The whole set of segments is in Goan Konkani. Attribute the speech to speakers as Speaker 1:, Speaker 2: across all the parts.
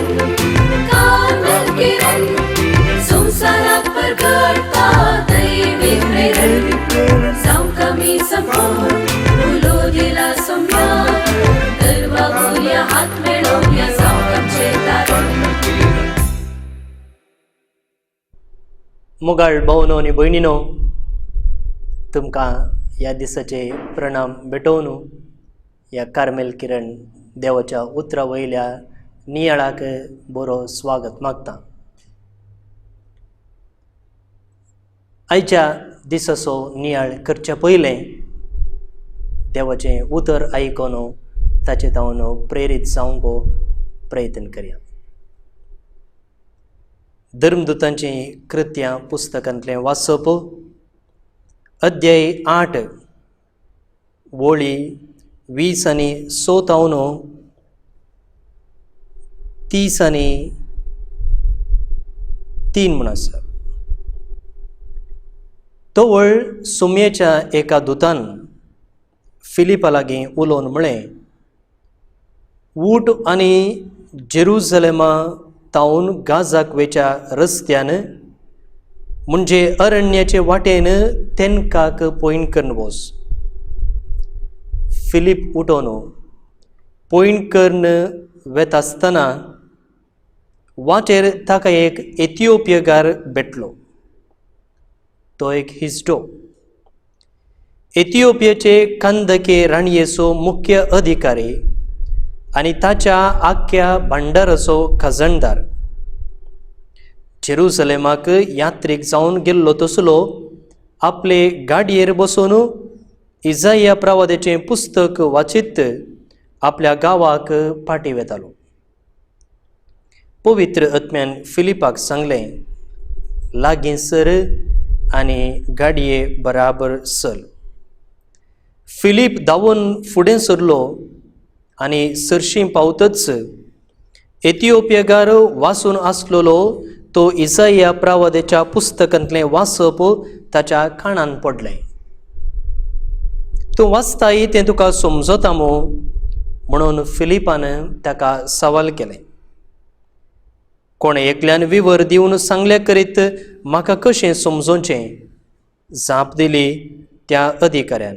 Speaker 1: किरण, कार्मेल किरण, संवसाराक परगटता दैवी प्रेरण. जावंक आमी संपूर्ण उलो दिला सोम्या, तर वागुया हात मेळोवया, जावंक आमचें तारण.
Speaker 2: मोगाळ भावनो आनी भयणीनो, तुमकां ह्या दिसाचे प्रणाम भेटोवन ह्या कार्मेल किरण देवाच्या उतरा वयल्या नियाळाक बरो स्वागत मागता. आयच्या दिसाचो नियाळ करच्या पयलें देवाचें उतर आयकून ताचे तावन प्रेरीत जावंक प्रयत्न करया. धर्मदूतांचीं कृत्यां पुस्तकांतलें वाचप, अध्याय 8 वळी 20 आनी 6 तावन 30 आनी 3 म्हूण आसा. तवळ सुमयेच्या एका दुतान फिलिपा लागीं उलोवन म्हळें, ऊट आनी जेरुजलेमा तावन गाजाक वेच्या रस्त्यान म्हणजे अरण्याचे वाटेन तेनकाक पॉयंट करून वच. फिलीप उठोवन पॉयंट करून वेता आसतना वाटेर ताका एक एथिओपियकार भेटलो. तो एक हिजडो, एथिओपियाचे कंदके राणयेचो मुख्य अधिकारी आनी ताच्या आख्ख्या भांडाराचो खजणदार. जेरुसलेमाक यात्रीक जावन गेल्लो तसलो आपले गाडयेर बसून इजाया प्रवादाचें पुस्तक वाचीत आपल्या गांवाक फाटीं वेतालो. पवित्र आत्म्यान फिलिपाक सांगलें, लागीं सर आनी गाडये बराबर चल. फिलीप धांवून फुडें सरलो आनी सरशीं पावतच एथिओपियाकार वाचून आसलेलो तो इजाया प्रवादाच्या पुस्तकांतलें वाचप ताच्या कानान पडलें. तूं वाचताय तें तुका समजता मू म्हणून फिलिपान ताका सवाल केलें. कोणें एकल्यान विवर दिवन सांगल्या करीत म्हाका कशें समजोवचें, जाप दिली त्या अधिकाऱ्यान.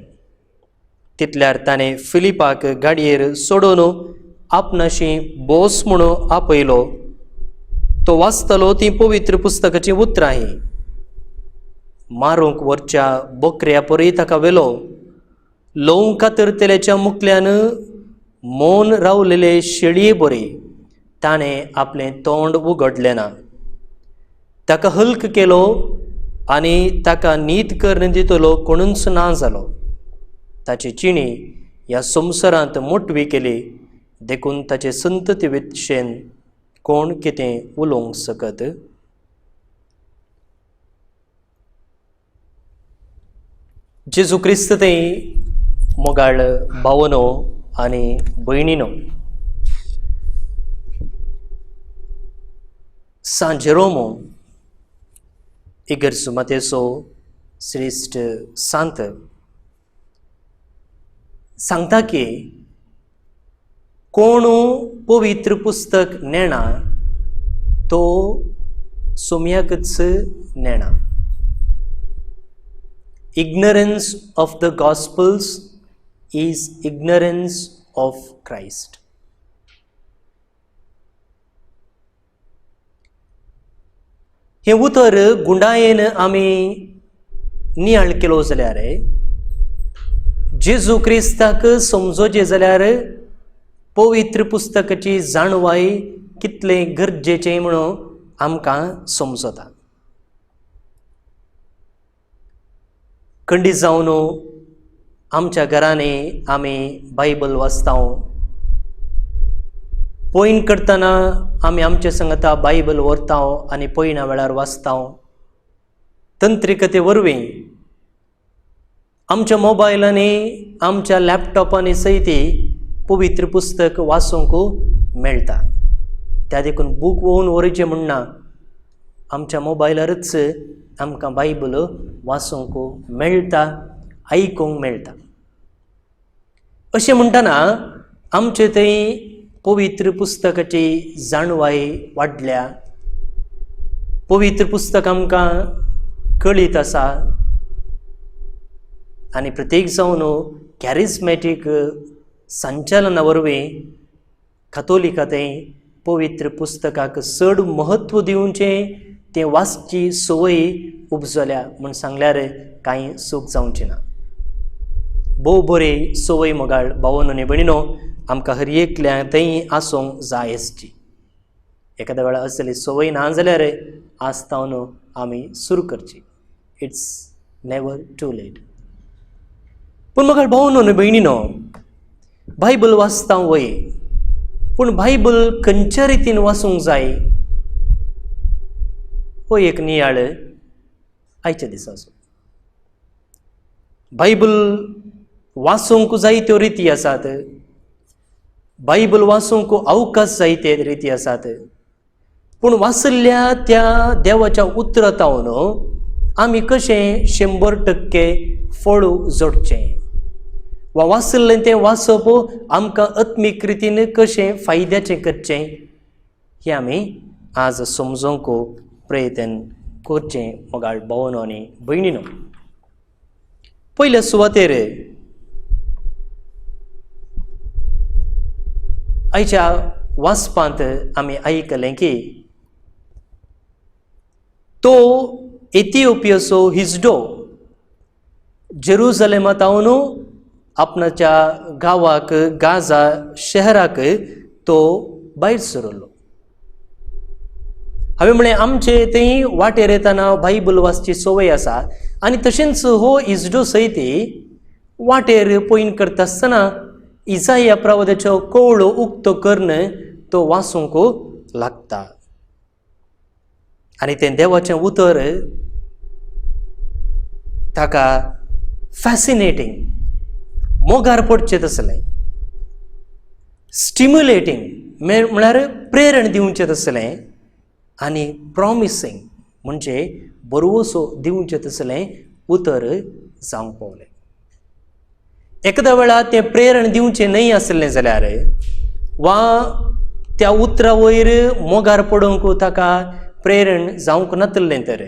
Speaker 2: तितल्यार ताणें फिलिपाक गाडयेर सोडून आपणाशी बोस म्हणून आपयलो. तो वाचतलो तीं पवित्र पुस्तकाचीं उतरां हीं. मारूंक व्हरच्या बकऱ्या परी ताका व्हेलो. ल्हव कातरतल्याच्या मुखल्यान मौन रावलेले शेळये बरी ताणें आपलें तोंड उगडलें ना. ताका हल्क केलो आनी ताका नीत करून दितलो कोणूच ना जालो. ताची चिणी ह्या संवसारांत मोटवी केली, देखून ताचे संतती विशेन कोण कितें उलोवंक शकत. जेजू क्रिस्त थंय मोगाळ भावनो आनी भयणीनो, सांत जेरोमो इगर्ज मातेचो श्रेश्ठ सांत सांगता की कोण पवित्र पुस्तक नेणा तो सोम्याकच नेणा. Ignorance of the Gospels is ignorance of Christ. हें उतर गुंडायेन आमी नियाळ केलो जाल्यार जेजू क्रिस्ताक समजोचें जाल्यार पवित्र पुस्तकाची जाणवाय कितलें गरजेचें म्हणून आमकां समजता. खंडीत जावन आमच्या घरांनी आमी बायबल वाचता, पयण करतना आमी आमचे संगता बायबल व्हरता आनी पयणा वेळार वाचता. तंत्रिकते वरवीं आमच्या मोबायलांनी आमच्या लॅपटॉपांनी सयत पवित्र पुस्तक वाचूंक मेळटा. त्या देखून बूक वोवन व्हरचें म्हणना, आमच्या मोबायलारच आमकां बायबल वाचूंक मेळटा, आयकूंक मेळटा. अशें म्हणटना आमचे थंय पवित्र पुस्तकाची जाणवाय वाडल्या, पवित्र पुस्तक आमकां कळीत आसा आनी प्रत्येक जावन कॅरिज्मॅटीक संचालना वरवीं कातोलिका थंय पवित्र पुस्तकाक चड म्हत्व दिवचें, तें वाचची संवय उपजल्या म्हूण सांगल्यार कांय चूक जावची ना. भोव बरी संवय मोगाळ भावानो आनी भयणीनो आमकां हर एकल्या थंय आसूंक जाय आसची. एखाद्या वेळार असली संवय ना जाल्यार आज तावन आमी सुरू करची. It's never too late. पूण मोगाळ भावानो आनी भयणीनो, बायबल वाचता वय, पूण बायबल खंयच्या रितीन वाचूंक जाय हो एक नियाळ आयच्या दिसाचो. बायबल वाचूंक जायत्यो रिती आसात, बायबल वाचूंक अवकाश जायते रिती आसात, पूण वाचिल्ल्या त्या देवाच्या उतरांत आमी कशें 100% फळ जोडचें वा वाचिल्लें तें वाचप आमकां आत्मीक रितीन कशें फायद्याचें करचें हें आमी आज समजूंक प्रयत्न करचें मोगाळ भावानो आनी भयणीनो. पयल्या सुवातेर आयच्या वाचपांत आमी आयकलें की तो एथिओपियाचो हिजडो जेरुजलेमांत आपणाच्या गांवाक गाजा शहराक तो भायर सरलो. हांवें म्हणलें आमचे थंय वाटेर येतना बायबल वाचची संवय आसा आनी तशेंच हो इजडो सयत वाटेर पयण करता आसतना इजाया प्रवादाचो कवळो उक्तो करून तो वाचूंक लागता आनी तें देवाचें उतर ताका फॅसिनेटींग, मोगार पडचें तसलें, स्टिम्युलेटींग म्हळ्यार प्रेरण दिवचें तसलें आनी प्रॉमिसींग म्हणजे बरवसो दिवचें तसलें उतर जावंक पावलें. एखाद्या वेळार तें प्रेरण दिवचें न्हय आसलें जाल्यार वा त्या उतरा वयर मोगार पडूंक ताका प्रेरण जावंक नातलें तर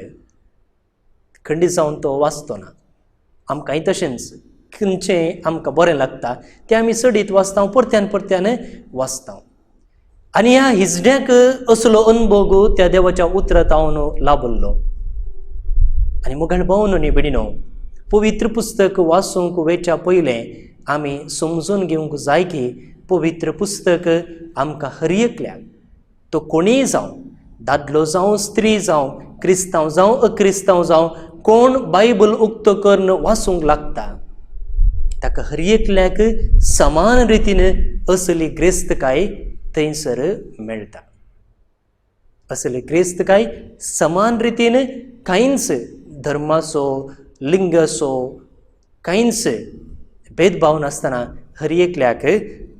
Speaker 2: खंडीत जावन तो वाचतो ना. आमकांय तशेंच खंयचें आमकां बरें लागता तें आमी चडीत वाचता, परत्यान परत्यान वाचता आनी ह्या हिजड्याक असलो अनुभव त्या देवाच्या उतरांत लाभल्लो. आनी मोगाळ भावानो आनी भयणीनो, पवित्र पुस्तक वाचूंक वेच्या पयलें आमी समजून घेवंक जाय की पवित्र पुस्तक आमकां हर एकल्याक, तो कोणीय जावं, दादलो जावं, स्त्री जावं, क्रिस्तांव जावं, अक्रिस्तांव जावं, कोण बायबल उक्तो करून वाचूंक लागता ताका हर एकल्याक समान रितीन असली ग्रेस्तकाय थंयसर मेळटा. असली ग्रेस्तकाय समान रितीन कांयच धर्माचो, लिंगाचो कांयच भेदभाव नासतना हर एकल्याक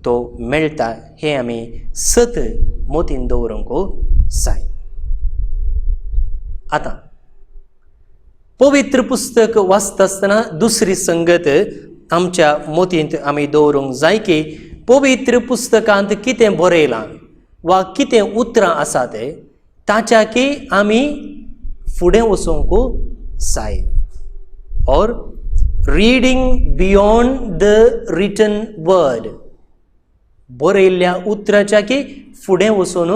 Speaker 2: तो मेळटा हें आमी सत मोतीन दवरूंक जाय. आतां पवित्र पुस्तक वाचता आसतना दुसरी संगत आमच्या मोतींत आमी दवरूंक जाय की पवित्र पुस्तकांत कितें बरयलां वा कितें उतरां आसा ते ताच्या की आमी फुडें वचूंक जाय. Or reading beyond the written word, बरयल्ल्या उतराच्या की फुडें वचून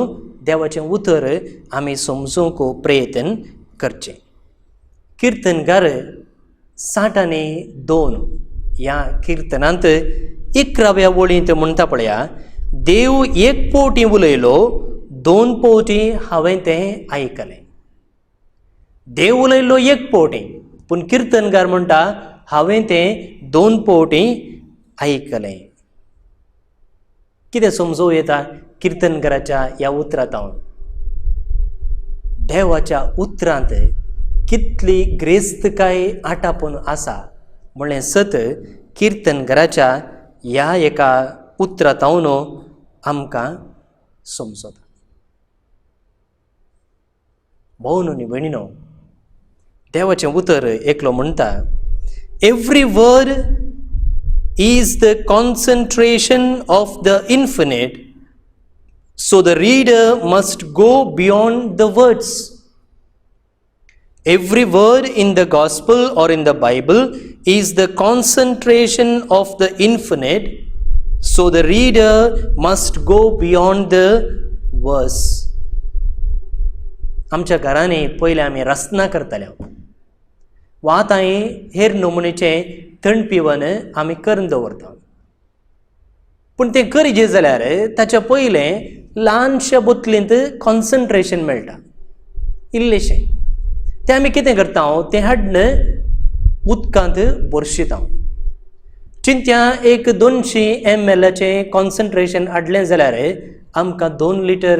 Speaker 2: देवाचें उतर आमी समजूंक प्रयत्न करचें. किर्तनकार 62 ह्या किर्तनांत 11व्या वळींत म्हणटा पळया, देव एक पवटी उलयलो, 2 पवटी हांवें तें आयकलें. देव उलयलो एक पवटी, पूण किर्तनकार म्हणटा हांवें तें 2 पवटी आयकलें. कितें समजूं येता किर्तनकाराच्या ह्या उतरांत? देवाच्या उतरांत कितली ग्रेस्तकाय आटापून आसा म्हणलें सत किर्तनकाराच्या ह्या एका उतरांत आमकां समजता. भावनो आनी भयणीनो, देवाचें उतर एकलो म्हणटा, every word is the concentration of the infinite So the reader must go beyond the words. Every word in the gospel or in the Bible is the concentration of the infinite, so the reader must go beyond the verse. आमच्या घरांनी पयलीं आमी रसना करताले वा आतां हेर नमुनेचें थंड पिवन आमी करून दवरता, पूण तें करीजे जाल्यार ताच्या पयलें ल्हानश्या बोतलींत कॉन्सन्ट्रेशन मेळटा इल्लेशें. तें आमी कितें करता, तें हाडून उदकांत भरशिता. चिंत्या एक 200 ml concentration हाडलें जाल्यार आमकां 2 लिटर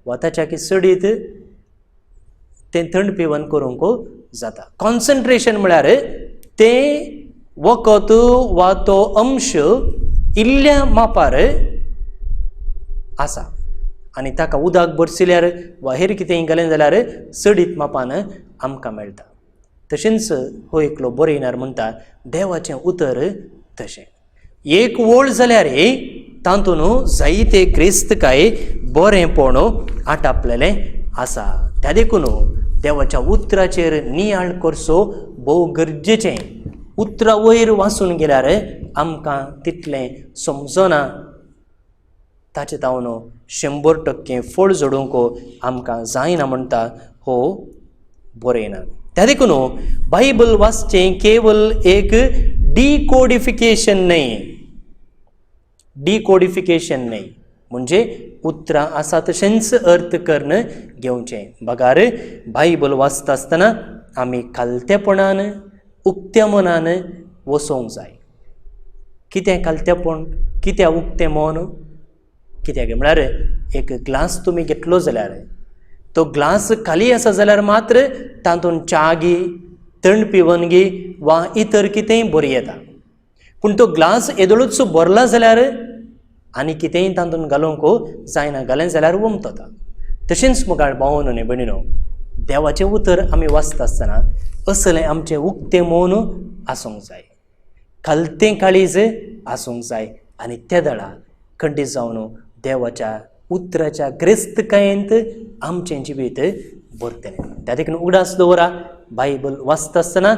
Speaker 2: वा ताच्या चडीत तें थंड पिवन करूंक जाता. कॉन्सन्ट्रेशन म्हळ्यार तें वखद वा तो अंश इल्ल्या मापार आसा आनी ताका उदक भरशिल्यार वा हेर कितेंय घालें जाल्यार चडीत मापान आमकां मेळटा. तशेंच हो एकलो बरयणार म्हणटा देवाचें उतर तशें एक वळ जाल्यार तातूंत जायते क्रिस्तकाय बरेंपण आटापलेलें आसा. त्या देखून देवाच्या उतराचेर नियाळ करचो भोव गरजेचें. उतरां वयर वाचून गेल्यार आमकां तितलें समजना, ताचे तावन 100% फळ जोडूंक आमकां जायना म्हणटा हो बरयना. त्या देखून बायबल वाचचें केवल एक डिकोडिफिकेशन न्हय, डिकोडिफिकेशन न्हय म्हणजे उतरां आसा तशेंच अर्थ करून घेवचें. बगार बायबल वाचता आसतना आमी खालतेपणान उक्त्या मनान वचोंक जाय. कितें खालतेपण, कित्याक उक्तें मन? कित्याक म्हळ्यार एक ग्लास तुमी घेतलो जाल्यार तो ग्लास खाली आसा जाल्यार मात्र तातूंत च्या गी, थंड पिवन गी वा इतर कितेंय बरी येता, पूण तो ग्लास येदोळूच भरला जाल्यार आनी कितेंय तातूंत घालूंक जायना, घालें जाल्यार वमतता. तशेंच मुखार भावनो न्ही भयणीनो, देवाचें उतर आमी वाचता आसतना असलें आमचें उक्तें मन आसूंक जाय, खालतें काळीज आसूंक जाय आनी ते दळा खंडीत जावन देवाच्या उतराच्या ग्रेस्तकायेंत आमचें जिवीत भरतलें. त्या देखून उगडास दवरा, बायबल वाचता आसतना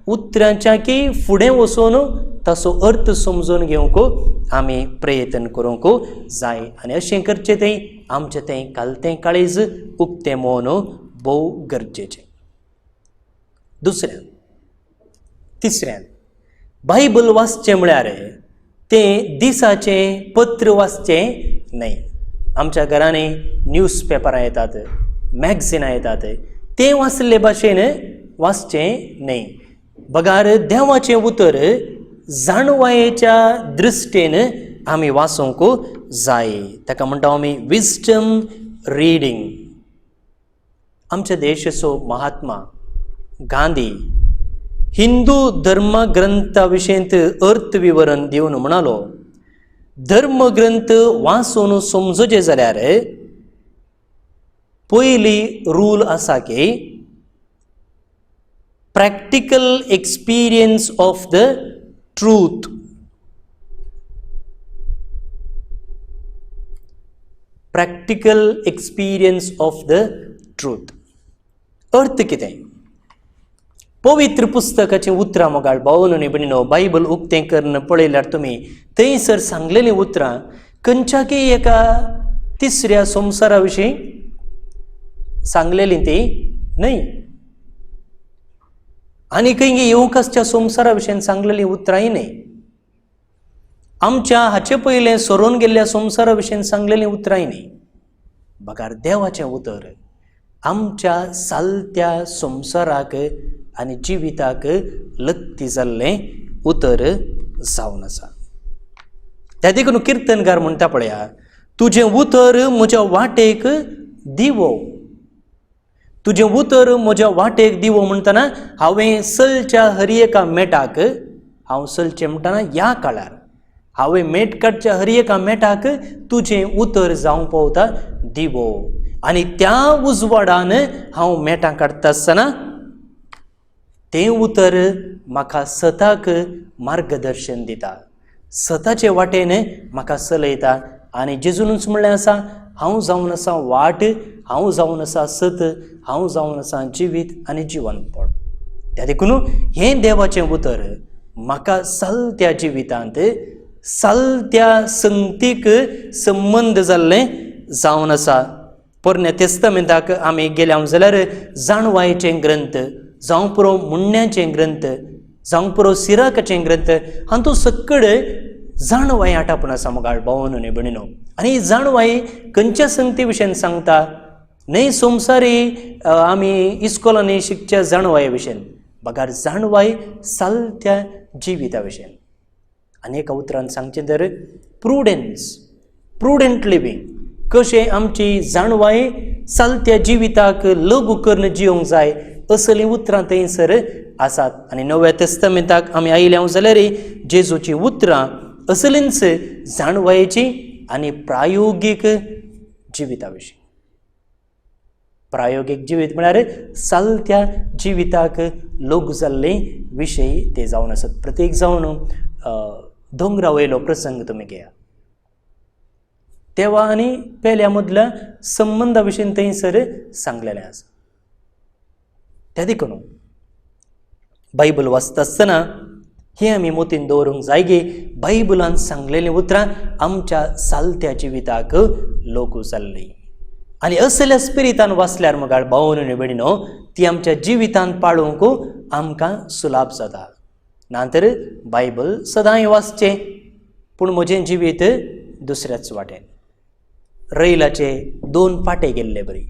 Speaker 2: उतरांच्या की फुडें वचून ताचो अर्थ समजून घेवंक आमी प्रयत्न करूंक जाय आनी अशें करचें तें आमचें तें खालतें काळीज उक्तें मन भोव गरजेचें. दुसऱ्यान तिसऱ्यान बायबल वाचचें म्हळ्यार तें दिसाचें पत्र वाचचें न्हय. आमच्या घरांनी न्यूज पेपरां येतात, मॅगझिनां येतात, तें वाचले भाशेन वाचचें न्हय. बगार देवाचें उतर जाणवायेच्या दृश्टीन आमी वाचूंक जाय. ताका म्हणटा आमी विजडम रिडींग. आमच्या देशाचो महात्मा गांधी हिंदू धर्मग्रंथा विशयंत अर्थ विवरण दिवन म्हणालो, धर्मग्रंथ वाचून समजचे जाल्यार पयली रूल आसा की practical experience of the truth. Practical experience of the truth अर्थ कितें? पवित्र पुस्तकाचीं उतरां मोगाळ भावनो आनी भयणीनो, बायबल उक्तें करून पळयल्यार तुमी थंयसर सांगलेलीं उतरां खंयच्याकय एका तिसऱ्या संवसारा विशीं सांगलेलीं ती न्हय, आनी खंय येवंक आसच्या संवसारा विशीं सांगलेलीं उतरांय न्हय, आमच्या हाचे पयलें सरून गेल्ल्या संवसारा विशीं सांगलेलीं उतरांय न्हय. बगार देवाचें उतर आमच्या सालत्या संवसाराक आनी जिविताक लत्ती जाल्लें उतर जावन आसा. त्या देखून किर्तनकार म्हणटा पळया, तुजें उतर म्हज्या वाटेक दिवो, तुजें उतर म्हज्या वाटेक दिवो म्हणटना हांवें चलच्या हर एका मेटाक, हांव चलचें म्हणटना ह्या काळार हांवें मेट काडच्या हर एका मेटाक तुजें उतर जावंक पावता दिवो, आनी त्या उजवाडान हांव मेटां काडटा आसतना तें उतर म्हाका सताक मार्गदर्शन दिता, सताचे वाटेन म्हाका चलयता. आनी जेजूनच म्हणलें आसा, हांव जावन आसा वाट, हांव जावन आसा सत, हांव जावन आसा जिवीत आनी जिवनपण. त्या देखून हें देवाचें उतर म्हाका चलत्या जिवितांत चलत्या संगतीक संबंद जाल्लें जावन आसा. पोरण्या तेस्तामेंताक आमी गेल्या जाल्यार जाणवायेचे ग्रंथ जावं पुरो, मुण्ण्याचे ग्रंथ जावं पुरो, सिराकाचे ग्रंथ हातूंत सकड जाणवाय आटापून आसा मोगाळ भावानो आनी भयणीनो. आनी ही जाणवाय खंयच्या संगती विशयान सांगता? न्हय संवसारी आमी इस्कोलांनी शिकच्या जाणवाये विशयन, बगार जाणवाय चलत्या जिविता विशयन. आनी एका उतरान सांगचें तर प्रुडन्स, प्रुडंट लिवींग, कशें आमची जाणवाय चलत्या जिविताक लघु करून जिवंक जाय असलीं उतरां थंयसर आसात. आनी नव्या तेस्तामेंताक आमी आयल्या जाल्यार जेजूचीं उतरां असलींच जाणवायेची आनी प्रायोगीक जिविता विशीं. प्रायोगीक जिवीत म्हळ्यार चलत्या जिविताक लोक जाल्ले विशय ते जावन आसात. प्रत्येक जावन दोंगरा वयलो प्रसंग तुमी घेया, देवा आनी पेल्या मदल्या संबंदा विशीं थंयसर सांगलेलें आसा. त्या देखून बायबल वाचता आसतना हें आमी मोतीन दवरूंक जाय की बायबलान सांगलेलीं उतरां आमच्या चालत्या जिविताक लागू जाल्लीं. आनी असल्या स्पिरितान वाचल्यार मोगाळ भावानो आनी भयणीनो ती आमच्या जिवितांत पाळूंक आमकां सुलाभ जाता. ना तर बायबल सदांय वाचचें पूण म्हजें जिवीत दुसऱ्याच वाटेन. रैलाचे दोन पाटे गेल्ले बरी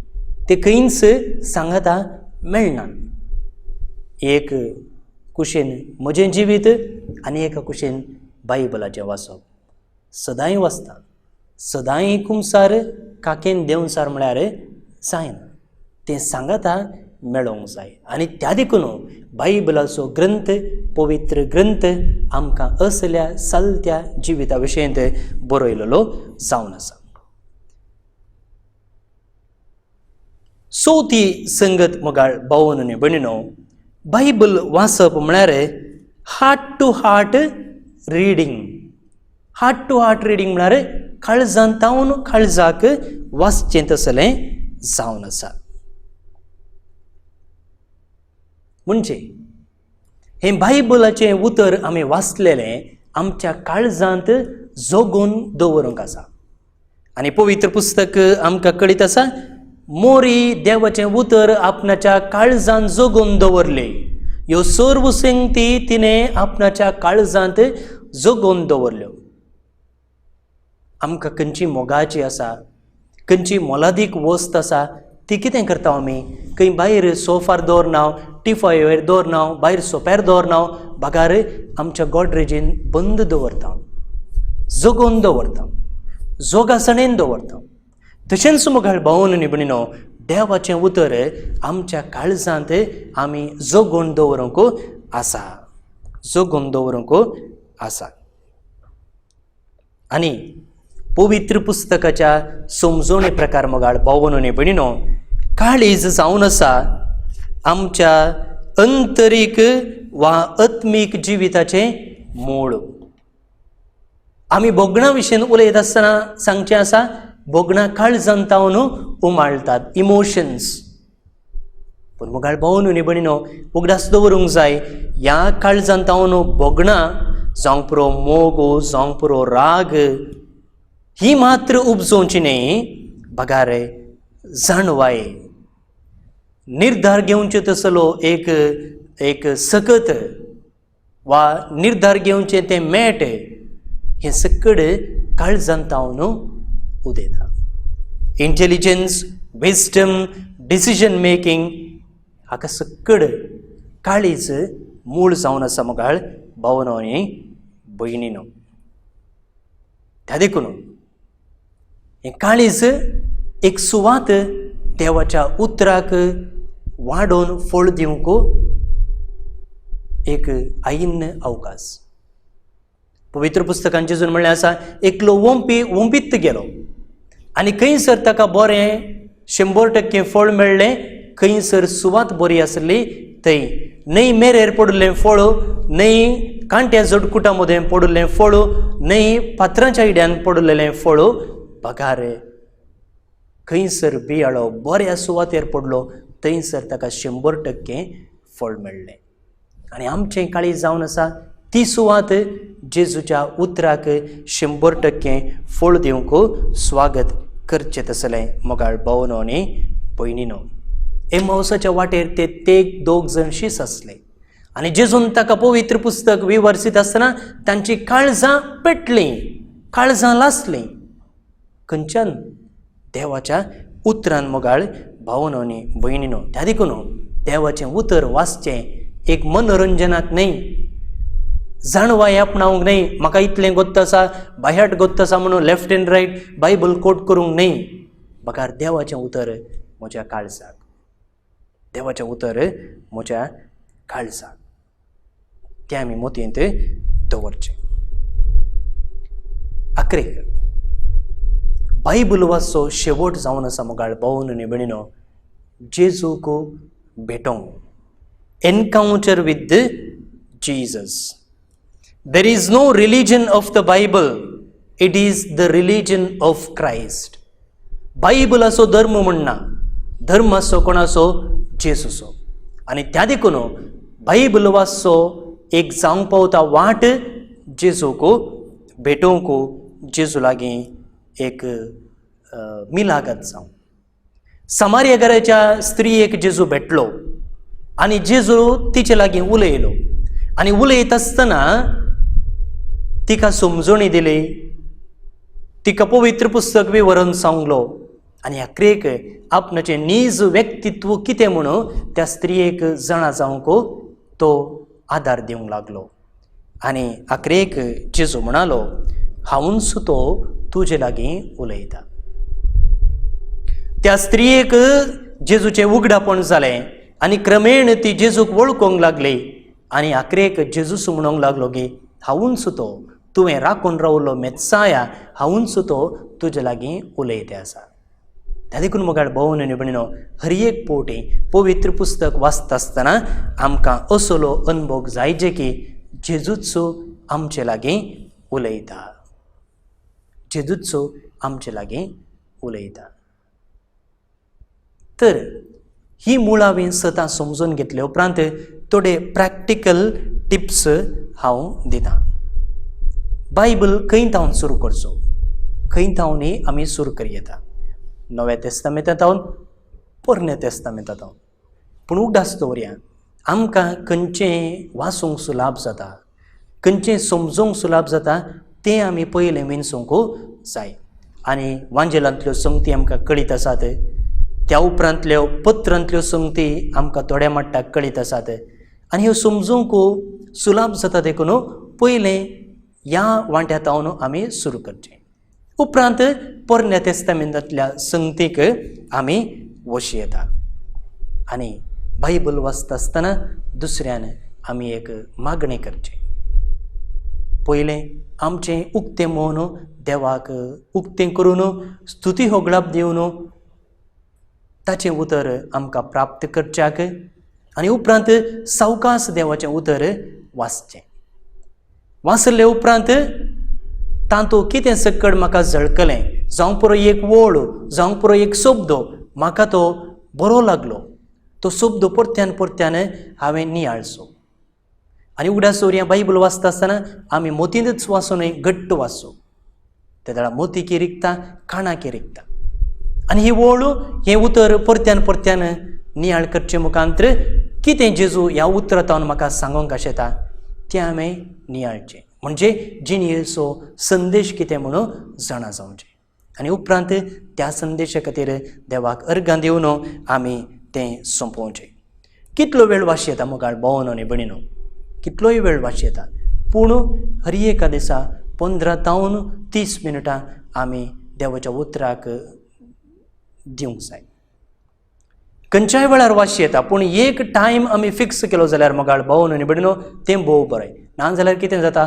Speaker 2: ते खंयच सांगाता मेळना. एक कुशीन म्हजें जिवीत आनी एका कुशीन बायबलाचें वाचप. सदांय वाचता, सदांय कुमसार काकेन देंवचार म्हळ्यार जायना, तें सांगाता मेळोंक जाय. आनी त्या देखून बायबलाचो ग्रंथ, पवित्र ग्रंथ आमकां असल्या चलत्या जिविता विशयंत बरयलेलो जावन आसा. चवथी संगत मोगाळ भावानो आनी भयणीनो, बायबल वाचप म्हळ्यार heart to heart reading. Heart to heart reading म्हळ्यार काळजांत तावन काळजाक वाचचें तसलें जावन आसा. म्हणजे हें बायबलाचें उतर आमी वाचलेलें आमच्या काळजांत जगून दवरूंक आसा. आनी पवित्र पुस्तक आमकां कळीत आसा, मोरी देवाचें उतर आपणाच्या काळजांत जगून दवरलें. ह्यो सर्व संगती तिणें आपणाच्या काळजांत जगून दवरल्यो. आमकां खंयची मोगाची आसा, खंयची मोलादीक वस्त आसा ती कितें करता आमी? खंय भायर सोफार दवरना, टिफायर दवरना, भायर सोप्यार दवरना, बगार आमच्या गोडरेजीन बंद दवरता, जगोवन दवरता, जोगासणेन दवरता. तशेंच मोगाळ भावानो आनी भयणीनो, देवाचें उतर आमच्या काळजांत आमी जगोवन दवरूंक आसा, जगोवन दवरूंक आसा. आनी पवित्र पुस्तकाच्या समजवणे प्रकार मोगाळ भावानो आनी भयणीनो, काळीज जावन आसा आमच्या अंतरीक वा आत्मीक जिविताचें मूळ. आमी भोगणां विशीं उलयत आसतना सांगचें आसा, भोगणां काळजांत तावन उमाळटात, इमोशन्स. पूण मोगाळ भावानो आनी भयणीनो, उगडास दवरूंक जाय, ह्या काळजांत तावन भोगणां जावंक पुरो मोग, जावंक पुरो राग, ही मात्र उपजोवची न्हय, बगार जाणवाय, निर्धार घेवचे तसलो एक एक सकत वा निर्धार घेवचें तें मेट, हें सकड काळजांत तावन उदयता. इंटेलिजन्स, विजडम, डिसिजन मेकिंग हाका सकड काळीज मूळ जावन आसा मोगाळ भावानो आनी भयणीनो. त्या देखून हें काळीज एक सुवात देवाच्या उतराक वाडोवन फळ दिवंक एक आयिन्न अवकाश. पवित्र पुस्तकांचे जेजून म्हणलें आसा, एकलो वोंपी वोंपीत गेलो आनी खंयसर ताका बरें 100% फळ मेळ्ळें, खंयसर सुवात बरी आसली थंय. न्हय मेरेर पडिल्लें फळ, न्हय कांट्या जोडकुटा मदें पडिल्लें फळ, न्हय फातराच्या इड्यान पडिल्लें फळ, बगार खंयसर बियाळो बऱ्या सुवातेर पडलो थंयसर ताका 100% फळ मेळ्ळें. आनी आमचें काळीज जावन आसा ती सुवात जेजूच्या उतराक 100% फळ दिवंक स्वागत करचें तसलें मोगाळ भावनो आनी भयणीनो. एमावसाच्या वाटेर ते तेग दोग जण शीस आसले आनी जेजून ताका पवित्र पुस्तक विवर्सीत आसतना तांची काळजां पेटलीं, काळजां लासलीं. खंयच्यान? देवाच्या उतरान मोगाळ भावनो आनी भयणीनो. त्या देखून देवाचें उतर वाचचें एक मनोरंजनाक न्हय, जाणवाय आपणावंक न्हय, म्हाका इतलें गोत्त आसा, बायहाट गोत्त आसा म्हणून left and right Bible quote करूंक न्हय, बगार देवाचें उतर म्हज्या काळजाक, देवाचें उतर म्हज्या काळजाक तें आमी मोतयेंत दवरचें. आखरेक बायबल वाचचो शेवट जावन आसा मोगाळ भावन आनी भयणीनो, जेजूक भेटोवंक, encounter with Jesus. There is no religion of the Bible, it is the religion of Christ. बायबलाचो धर्म म्हणना, धर्म आसो कोणाचो? जेजूचो. आनी त्या देखून बायबल वाचचो एक जावंक पावता वाट जेजूक भेटोवंक, जेजू लागीं एक मिलागत जावं. समार्या घराच्या स्त्रियेक जेजू भेटलो आनी जेजू तिचे लागीं उलयलो आनी उलयत आसतना तिका समजणी दिली, तिका पवित्र पुस्तक विवरण सांगलो आनी आखरेक आपणाचें नीज व्यक्तित्व कितें म्हणून त्या स्त्रियेक जाणा जावंक तो आदार दिवंक लागलो. आनी आखरेक जेजू म्हणालो, हांवूच तो तुजे लागीं उलयता. त्या स्त्रियेक जेजूचें उगडापण जालें आनी क्रमेण ती जेजूक वळखूंक लागली आनी आखरेक जेजूस म्हणूंक लागलो की हांवूच तो, तुवें राखून रावलो मेत्साया, हांवूच तो तुजे लागीं उलयते आसा. त्या देखून मोगाळ भोवन आनी भयणीनो, हर एक पवटी पवित्र पुस्तक वाचता आसतना आमकां असलो अनभोग जायचे की जेजूच आमचे लागीं उलयता, जेजूच आमचे लागीं उलयता. तर ही मुळावीं सतां समजून घेतले उपरांत थोडे प्रॅक्टिकल टिप्स हांव दितां. बायबल खंय थावन सुरू करचो, खंय थावनूय आमी सुरू करयेता, नव्या तेस्तामेंता थावन, पोरण्या तेस्तामेंता थावन. पूण उगडास दवरया, आमकां खंयचें वाचूंक सुलाभ जाता, खंयचें समजूंक सुलाभ जाता तें आमी पयलें विनसूंक जाय. आनी वांजेलांतल्यो संगती आमकां कळीत आसात, त्या उपरांतल्यो पत्रांतल्यो संगती आमकां थोड्या मट्टाक कळीत आसात आनी ह्यो समजूंक सुलाभ जाता. देखून पयलें ह्या वांट्या थावन आमी सुरू करचें, उपरांत पोरण्या तेस्तामेंतांतल्या संगतीक आमी वशी येता. आनी बायबल वाचता आसतना दुसऱ्यान आमी एक मागणें करचें. पयलें आमचें उक्तें मन देवाक उक्तें करून स्तुती होगळाप दिवन ताचें उतर आमकां प्राप्त करच्याक आनी उपरांत सावकास देवाचें उतर वाचचें. वाचले उपरांत तातूंत कितें सकड म्हाका झळकलें, जावं पुरो एक वळ, जावं पुरो एक शब्द म्हाका तो बरो लागलो, तो शब्द परत्यान परत्यान हांवें नियाळचो. आनी उगडास दवरया, बायबल वाचता आसतना आमी मोतींतच वाचूं न्हय, घट्ट वाचूं. ते वेळार मोती रिगता, काणाकी रिगता. आनी ही वळ, हें उतर परत्यान परत्यान नियाळ करचे मुखांतर कितें जेजू ह्या उतरांत म्हाका सांगूंक आशेता तें हांवें नियाळचें, म्हणजे जिणेचो संदेश कितें म्हणून जाणा जावचें. आनी उपरांत त्या संदेशा खातीर देवाक अर्गां दिवन आमी तें सोंपोवचें. कितलो वेळ वाशी येता मोगाळ भोवन आनी भयणीनो, कितलोय वेळ वाशी येता, पूण हर एका दिसा 15 तावन 30 मिनटां आमी देवाच्या उतराक दिवंक जाय. खंयच्याय वेळार वाशी येता, पूण एक टायम आमी फिक्स केलो जाल्यार मोगाळ भोवन आनी भयणीनो तें भोव बरें. ना जाल्यार कितें जाता,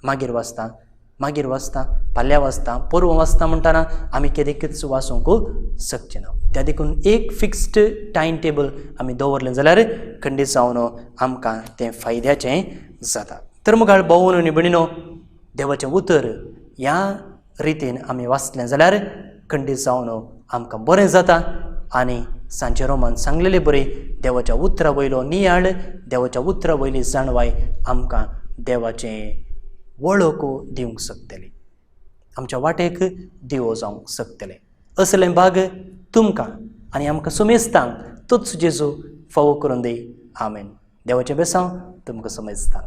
Speaker 2: मागीर वाचता, मागीर वाचता, फाल्यां वाचता, परवां वाचता म्हणटना आमी केदेकच वाचूंक शकचे ना. त्या देखून एक फिक्स्ड टायम टेबल आमी दवरलें जाल्यार खंडीत जावन आमकां तें फायद्याचें जाता. तर मोगाळ भोवन आनी भयणीनो, देवाचें उतर ह्या रितीन आमी वाचलें जाल्यार खंडीत जावन आमकां बरें जाता आनी सांचे रोमान सांगलेले बरी देवाच्या उतरा वयलो नियाळ, देवाच्या उतरा वयली जाणवाय आमकां देवाचें वळख दिवंक शकतली, आमच्या वाटेक दिवो जावंक शकतलें. असलें भाग तुमकां आनी आमकां सुमेस्तांक तोच जेजू फावो करून दी. आमेन. देवाचें बेसांव तुमकां समजता.